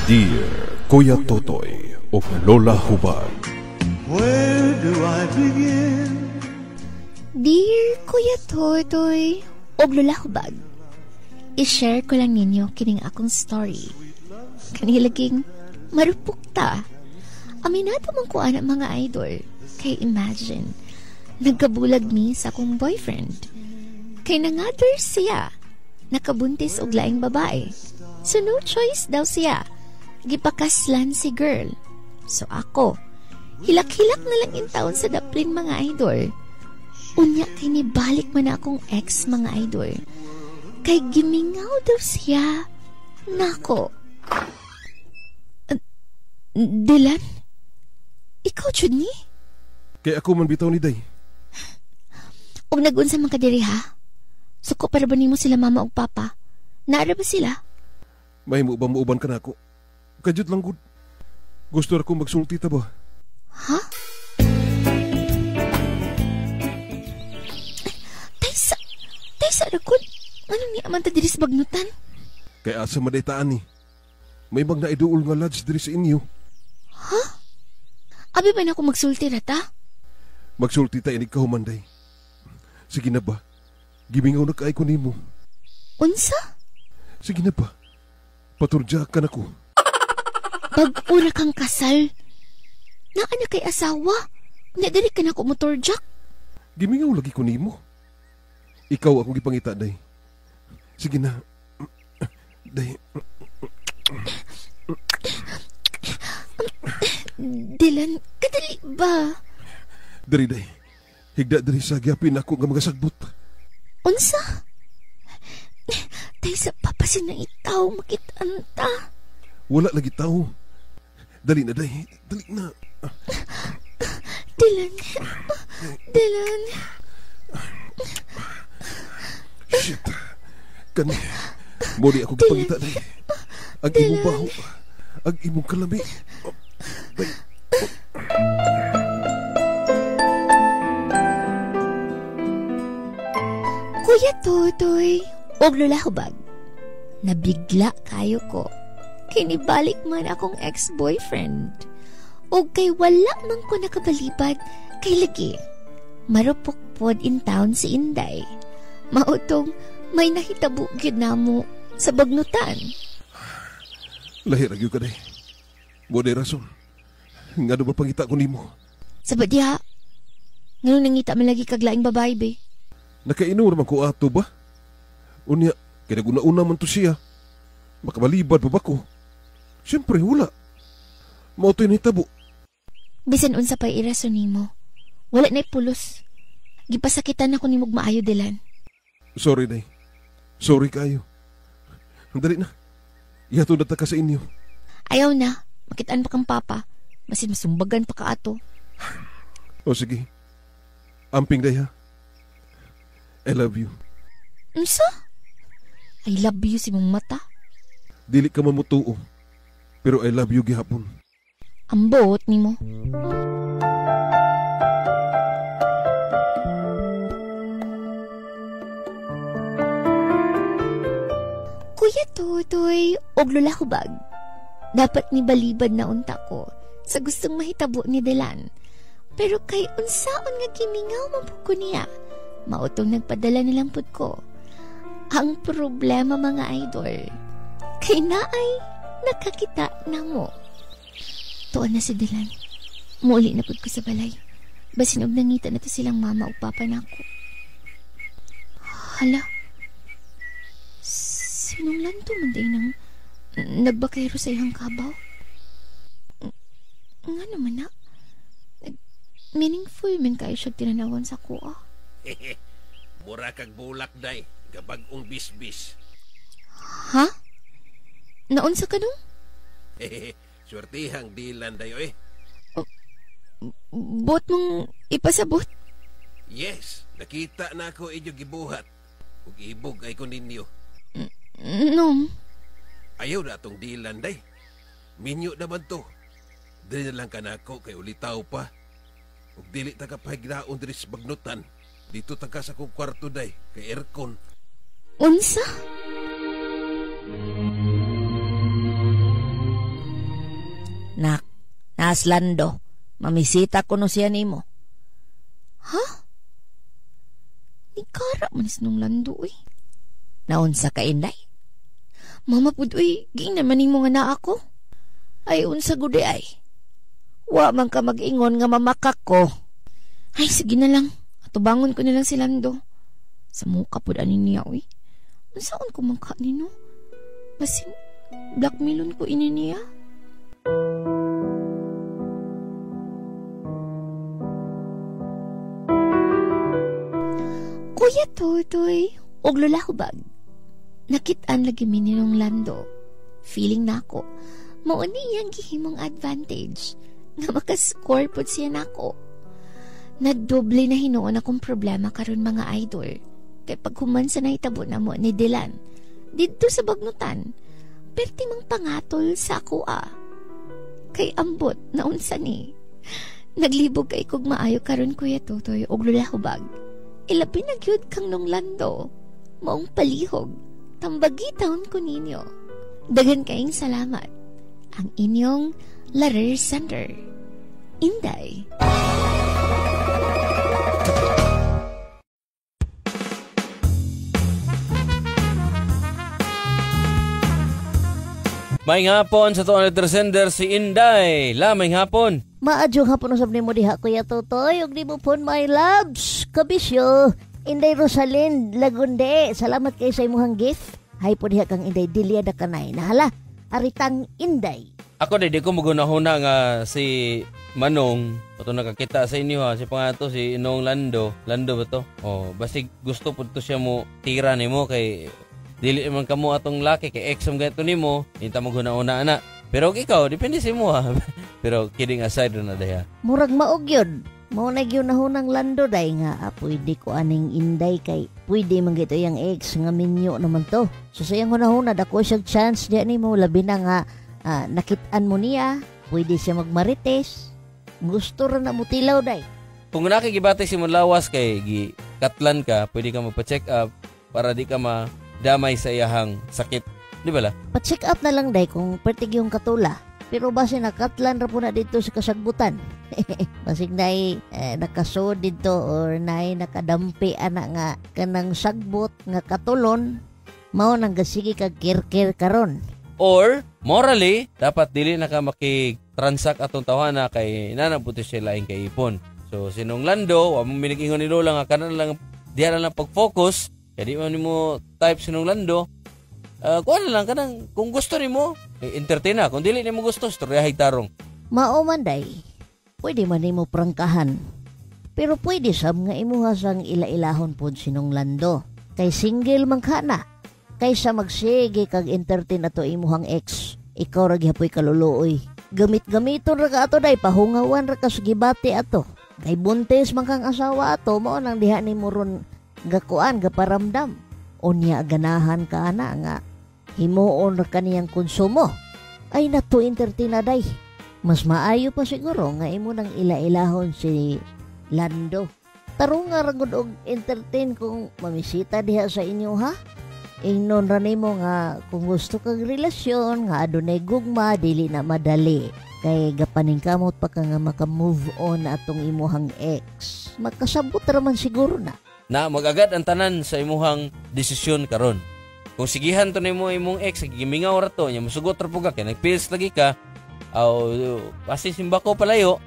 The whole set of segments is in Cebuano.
Dear Kuya Totoy ug Lola Hubag. Where do I begin? Dear Kuya Totoy ug Lola Hubag, i-share ko lang ninyo kining akong story. Kanilaging marupok ta. Aminado man ko ana mga idol. Kay imagine, nagkabulag mi sa akong boyfriend. Kay nangader siya, nakabuntis og laing babae. So no choice daw siya. Gipakaslan si girl. So ako, hilak-hilak na lang in taon sa daplin mga idol. Unya kay nibalik man akong ex mga idol. Kay gimingaw daw siya. Nako. Dylan? Ikaw jud ni? Kay ako man bitaw ni Day. Og nagunsa man ka diri ha? Suko para ba nimo sila mama og papa? Naara ba sila? Mahimo ba muuban ka nako? Kadyot lang gud. Gusto ra ko magsulti ta ba? Ha? Taysa, taysa ra gud. Anong ni aman ta diri sa bagnutan? Kay asa man taan ni. May mag naiduol nga lodge diri sa inyo. Ha? Abi ba na ako magsulti ra ta? Magsulti ta inig kahuman, Day. Sige na ba? Gimingaw na kaay ko nimo. Unsa? Sige na ba? Paturdya ka na ko. Bag-o ra kang kasal. Naa na kay asawa. Nga diri ka na ko motor jack. Gimingaw lagi ko nimo. Ikaw akong gipangita, Day. Sige na. Day. Dylan, kadali ba? Diri, Day. Higda diri sa gyapin ako nga mga sagbot. Unsa? Tay sa papasin na itaw, makitaan ta. Wala lagi tao. Dali na, Day. Dali na. Dylan. Dylan. Shit. Kani. Muli ako gipangita, Day. Ang imong baho. Ang imong kalami. Day. Kuya Totoy, og Lola Hubag, nabigla kayo ko. Kinibalik man akong ex-boyfriend. Og kay wala man ko nakabalibad kay lagi. Marupok pod in town si Inday. Mautong may nahitabo gyud namo sa bagnutan. Lahi ra gyud ka, Day. Mo day rason. Ngano ba pangita ko nimo? Sabad diha. Ngano nangita man lagi kag laing babae be? Nakainom naman ko ato ba? Unya, kaya naguna-una man to siya. Makabalibad pa ba ko? Siyempre, wala. Mao to'y nahitabo. Bisan unsa pa'y irason nimo. Wala na'y pulos. Gipasakitan ako nimog maayo, Dylan. Sorry, Day. Sorry kayo. Dali na. Ihatod na ta ka sa inyo. Ayaw na. Makitaan pa kang papa. Masin masumbagan pa ka ato. O sige. Amping, Day, ha? I love you. Unsa? I love you si mong mata. Dili ka man motuo, pero I love you gihapon. Ang buot nimo. Kuya Totoy, og Lola Hubag, dapat ni balibad na unta ko sa gustong mahitabo ni Dylan. Pero kay unsaon nga gimingaw man pud ko niya, mautong nagpadala nilang pud ko. Ang problema mga idol, kay naay nakakita na mo. Tuon na si Dylan. Muuli na pud ko sa balay. Basin og nangita na to silang mama ug papa nako. Hala, sinong lanto man day nang nagbakero sa iyang kabaw? Nga naman na, meaningful man kayo siya tinanawan sa kuha. Mura kag bulak, Day. Gabag-ong bisbis. Ha? Naunsa ka nung? Swertihang Dylan, Day, oy. Bot mong ipasabot? Yes, nakita na ako inyo gibuhat. Ug ibog ay ko ninyo. No. Ayaw na atong Dylan, Day. Minyo naman to. Dili na lang ka nako kay ulitaw pa. Ug dili ta ka pahignaon diri sa bagnutan. Dito ta ka sa kong kwarto, Day, kay aircon. Unsa? Nas Lando. Mamisita ko no siya nimo. Ha? Nikara man is nung Lando, uy. Naunsa ka, Inday? Mama pud, uy, ging naman nimo nga naa ako. Ay, unsa gud ay. Wa man ka mag-ingon nga mamakak ko. Ay, sige na lang. Atubangon ko na lang si Lando. Sa muka pud ani niya, uy. Unsaon ko man ka nino? Basin, black melon ko ini niya. Kuya Totoy, og Lola Hubag. Nakit-an lagi mi ni nung Lando. Feeling nako, mao ni iyang gihimong advantage nga makascore pod siya nako. Nagdoble na hinuon akong problema karon mga idol. Kay paghuman sa nahitabo na mo ni Dylan, didto sa bagnutan, perti mang pangatol sa ako ah. Kay ambot na unsa ni. Naglibog kay kog maayo karon Kuya Totoy og Lola Hubag. Ilabi na gyud kang nung Lando. Maong palihog. Tambagi taon ko ninyo. Daghan kaing salamat. Ang inyong letter sender, Inday. May hapon sa tuong letter sender si Inday. Lamay hapon. Maadyong hapon usab nimo diha Kuya Totoy ug nimo pon my loves. Kabisyo. Inday Rosalind Lagunde. Salamat kay sa imong gift. Hay po diha kang Inday Delia da kanay. Nahala aritang Inday. Ako di ko magunahuna nga si Manong ato nakakita sa inyo ha, si pangato si Inong Lando. Lando ba to? Oh, basig gusto pud to siya mo tira nimo kay dili man kamo atong laki kay ex am ganito nimo, inta mo guna-una ana. Pero ikaw depende sa imo ha. Pero kidding aside na daya. Murag maog yun. Mao na gyud nahunang Lando day nga pwede ko aning Inday kay pwede man gito yang ex nga minyo naman to. So sa iyang hunahuna dako siya chance diya nimo labi na nga nakit-an mo niya, pwede siya magmarites. Gusto ra na mo tilaw day. Kung nakigibati si mong lawas kay gi katlan ka, pwede ka magpa-check up para di ka ma damay sa iyahang sakit. Di ba la? Pa-check up na lang day kung pertig yung katula. Pero base nakatlan ra po na dito sa kasagbutan. Basig nay nakasod dito or nay nakadampi ana nga kanang sagbot nga katulon, mao nang gasigi kag kirkir karon. Or morally dapat dili na ka makitransact atong tawhana kay nanabuti siya laing kay ipon. So sinong Lando, wa mo minigingon ni Lola nga kanan lang diha na lang pag-focus. Kaya di man nimo type sinong Lando. Kuha na lang kanang kung gusto nimo entertain na, kung dili nimo gusto istoryahay tarong. Mao man day. Pwede man nimo prangkahan. Pero pwede sab nga imuha sang ila-ilahon pod sinong Lando. Kay single man ka na. Kaysa magsige kag entertain ato imuhang ex. Ikaw ra gihapoy kaluluoy. Gamit-gamiton ra ka ato day, pahungawan ra ka sa gibati ato. Kay buntis man kang asawa ato, mao nang diha nimo ron gakuan gaparamdam. Unya ganahan ka ana nga himuon ra kaniyang konsumo. Ay nato entertain na day. Mas maayo pa siguro nga imo nang ila-ilahon si Lando. Tarong nga ra gud og entertain kung mamisita diha sa inyo ha. Ingnon ra nimo nga kung gusto kag relasyon nga adunay gugma dili na madali. Kay gapaningkamot pa ka nga maka-move on atong imuhang ex. Makasabot ra man siguro na. Na magagad ang tanan sa imuhang desisyon karon. Kung sigihan to nimo imong ex, gimingaw ra to, nya musugot ra pud ka kay nagpills lagi ka, aw basi simba ko palayo,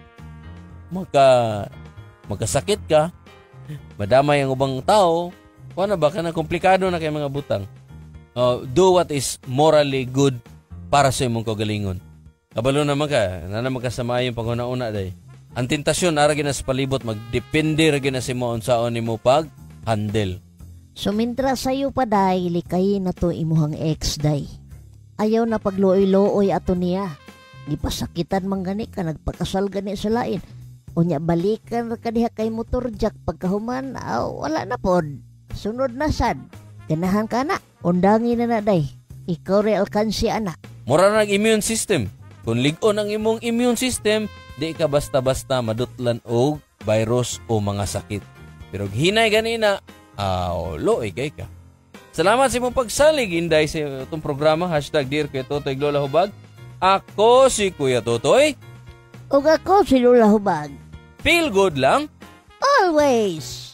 magkasakit ka, madamay ang ubang tao, kuha na ba ka na komplikado na kay mga butang. Do what is morally good para sa imong kaugalingon. Kabalo naman ka, na naman ka sa maayong panghuna-una day. Ang tentasyon ara gina sa palibot, magdepende ra gina sa imo unsaon nimo pag handle. Sumintra sayo pa day, likayin na to imuhang ex day. Ayaw na pagluoy-luoy ato niya. Gipasakitan man gani ka, nagpakasal gani sa lain. Unya balikan ra ka diha kay motor jack pagkahuman, aw, wala na pod. Sunod na sad. Ganahan ka na, undangi na na day. Ikaw re alkansi ana. Mura na ang immune system. Kung lig-on ang imong immune system, di ka basta-basta madutlan og virus o mga sakit. Pero hinay ganina, aw, looy kay ka. Salamat sa imong pagsalig, Inday, sa itong programa. Hashtag Dear Kuya Totoy Lola Hubag. Ako si Kuya Totoy. Ug ako si Lola Hubag. Feel good lang. Always!